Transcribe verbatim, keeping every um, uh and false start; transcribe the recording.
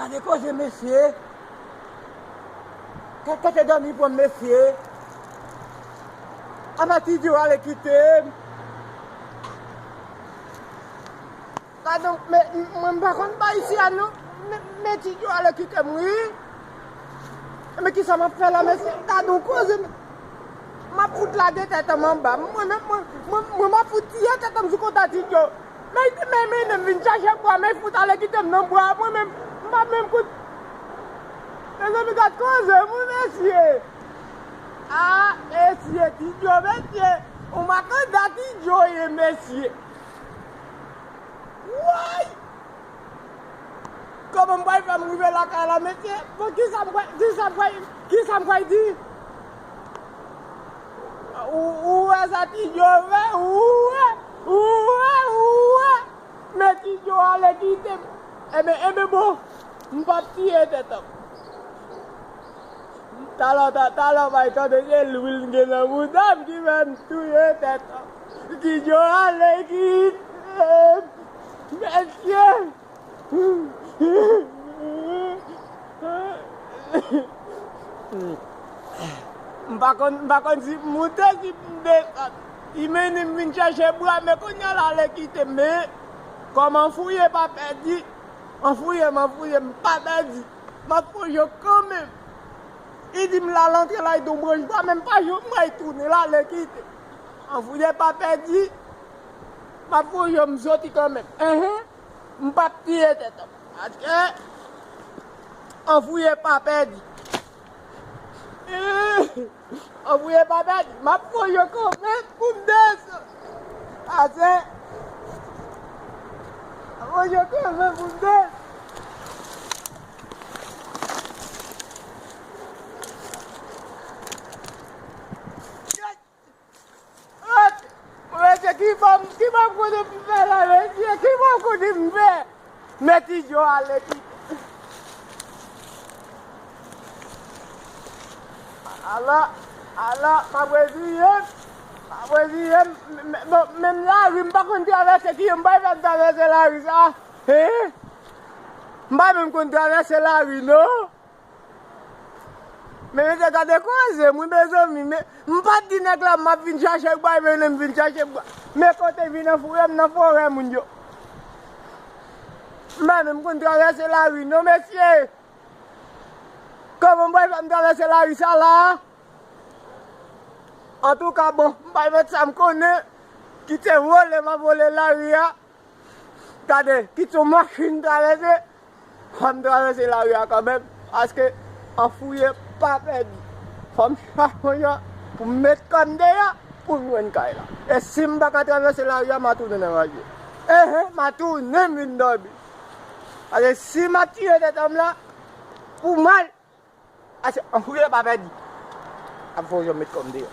Mesye, koze mesye. Kèt, kèt, dòmi pran m, mesye. Apa Ti Djo ale kite m. Gadon, men, mwen m pa konn pa isi a non. Men, men Ti Djo ale kite m, wi. Men kisa m ap fè la, mesye? Gadon koze, men. M ap fout lage tèt an m anba. Mwen menm, mwen, mwen, mwen m ap fout tiye tèt an m sou konta Ti Djo. Men, men, men, men, vin chache bwa, men fout ale kite m nan bwa. Mwen menm, m pa menm kout. Mezanmi, gad koze, mwen, mesye. Ah, mesye, Ti Djo, mesye. Ou makanda Ti Djo ye, mesye. Woy! Kòman m pral fè m rive lakay la, mesye? Bon, kisa m pral, kisa m pral, kisa m pral di? Ou, ou wè sa Ti Djo fè? Ou wè? Ou wè? Ou wè? Men Ti Djo ale kite m. Enben, enben, bon, m p ap tiye tèt an. Talè, ta-, talè, w va tande se lwil m gen nan bouda m ki fè m touye tèt an. Ti Djo ale kite m. Mesye! M pa konn, m pa konn si m moute, si m desann. Li mennen m vin chache bwa, men kounye a l ale kite m. Men, kòm anfouye pa pèdi, anfouye m, anfouye m pa pèdi. M ap fè yon kanmenm. Li di m l al antre la, li di yon branch bwa, men m pa jwenn bwa, li tounen, l ale kite m. Anfouye pa pèdi. M ap fè yon, m soti kanmenm. Enhen. M p ap tiye tèt an. Paske anfouye pa pèdi. Anfouye pa pèdi. M ap fè yon kanmenm pou m desann. Ase. M ap fè yon kanmenm pou m desann. Mesye, ki bò m, ki bò m kote m fè la, mesye, ki bò m kote m fè? Men Ti Djo ale kite. Ala, ala, m ap reziye m, m ap reziye m, men, men, bon, menm lari, m pa konn travèse ki, m pa fè m travèse lari sa, hein? M pa menm konn travèse lari, non. Men mesye, gade koze m wi, mezanmi. Men, m pa t di nèg la m ap vin chache bwa, men m vin chache bwa. Men kote vin anfouye m nan forè moun yo. M pa menm konn travèse lari non, mesye. Kòman m pral fè m travèse lari sa la? Antouka, bon, m pral fè sa m konnen. Kite vole m ap vole lari a. Gade, kit yon machin travèse, fò m travèse lari a kanmenm, paske anfouye pa pèdi. Fò m chache yon jan pou m met kò m deyò, pou m jwenn kay la. E si m pa ka travèse lari a, m a tounen nan raje. Enhen, m a tounen m vin dòmi. Paske si m ap tiye tèt an m la, pou mal, Ase, anfouye pa pèdi. Ap fè yon jan met kò m deyò.